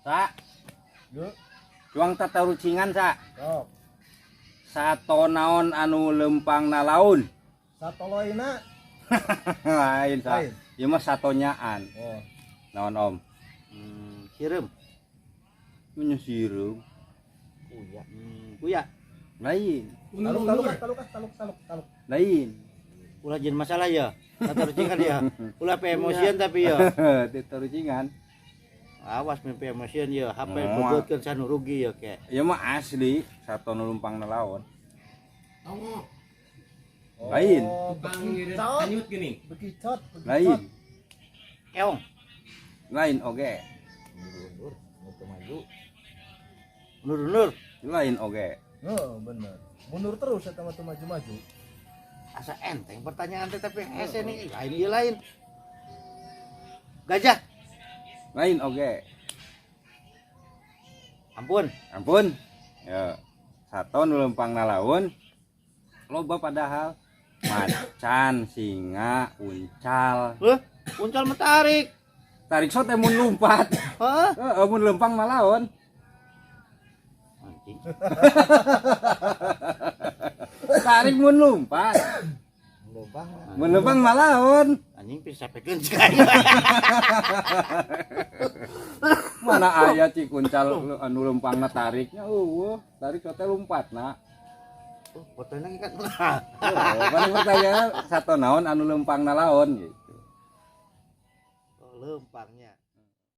Sa, Yuk, cuang tatarucingan sa. sok. Sato naon anu lempang na laun. Satoloina. Lain sa. Lain. Ieu mah satonyaan. Oh, Naon om? Sireum. Punya sireum. Kuya. Kuya. Lain. Taluk taluk ah, taluk ah, taluk taluk taluk. Lain. Ulah jadi masalah ya. Tatarucingan ya. Ulah pe emosian tapi ya. Tatarucingan. Awas mimpi emosian ya. HP Oh. bobotkeun sanu rugi ya ke. Ieu mah asli sato nu lempang na laun. Oh, Lain. Bekicot. Hanyut gini. Bekicot, bekicot. Lain. Keong. Lain oge. Mundur, mundur maju. Mundur, mundur. Lain oge. Oh, bener. Mundur terus eta mah teu maju-maju. Asa enteng pertanyaan teh tapi hese nih lain ieu lain. Gajah. Lain oge. Ampun. Ampun. Ya. Sato nu lempang na laun. Loba padahal macan, singa, uncal. Heuh, uncal mah tarik. Tarik sot mun lumpat. Hah? Heeh, mun lempang mah laun. Anjing. Tarik mun lumpat. Lubang. Mun lempang mah laun. Anjing bisa sapekeun cik aing. Mana aya cik uncal anu lempangna tariknya eueuh, tarik sot teh lumpatna. Oh, fotonya kan. Heeh, paling pertanyaan sato naon anu lempangna laon gitu. Oh, lempangnya.